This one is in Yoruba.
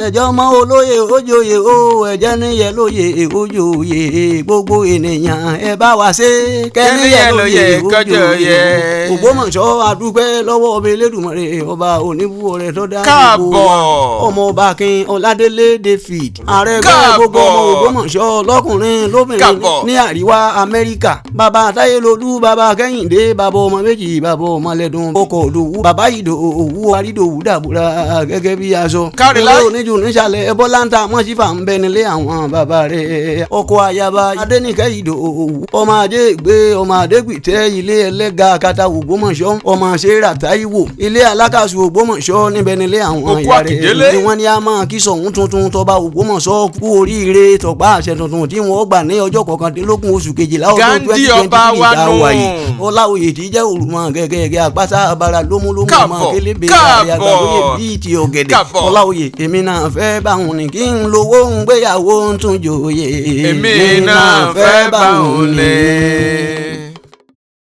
Ẹjọ́ mọ́ olóye ojoyè o, ẹ̀jẹ̀ níyẹ lóye ojoyè, gbogbo ènìyàn ẹ bá wa ṣe kẹ́níyẹ lóye kọjọyè. Ògbómọ̀ṣọ́, adúpẹ́ lọ́wọ́ ọba Elédùmarè, ọba oníbúwọ̀ rẹ̀ tó dá gbogbo wa. Káàbọ̀. Ọmọ ọba Akin Ọládélé David, ààrẹ ẹgbẹ́ gbogbo ọmọ Ògbómọ̀ṣọ́ lọ́kùnrin lóbìnrin ní àríwá Amẹ́ríkà, bàbá Táyélolú, bàbá Kẹ́hìndé, bàbá ọmọ méjì, bàbá ọmọ lẹ́dùn ọkọ̀ òdòwú, bàbá Ìdòwú àrídòwú dàbúrà gẹ́gẹ́ bí aṣọ. Káre láì. Ilé oníjù nísàlẹ̀ ẹbọ́lá ń ta mọ́sífà ń bẹ nílé àwọn bàbá rẹ̀. Ọkọ̀ ayaba Adénìkẹ́ Ìdòwú, ọmọ ajé gbé ọmọ Adégbìtẹ́, ilé ẹlẹ́ga kata Ògbómọ̀ṣọ́, ọmọ ṣẹ́ra Táíwò, ilé alákàsù Ògbómọ̀ṣọ́ níbẹ̀ nílé àwọn Òkú ìyá rẹ̀ Àkìdélé. ni wọ́n ní a máa kí Ṣọ̀ún tuntun tọba Ògbómọ̀ṣọ́ kú oríire tọ̀pá àṣẹ tuntun tí wọ́n gbà ní ọjọ́ 19 oṣù kejìlá ọdún Gandhi 2023 ọba wa tá a nù. wà yìí. Ọláòyè tí jẹ́ òrùmọ gẹ́gẹ́gẹ́ àpáta abara lómúlómú ọmọ kélébé àrẹ àgbàlóye bíi ti ọ̀gẹ̀dẹ̀. Ọláòyè, èmi náà fẹ́ báwọn ní kí n lówó ń gbéyàwó ń tún jòyè. Èmi náà fẹ́ báwọn ní.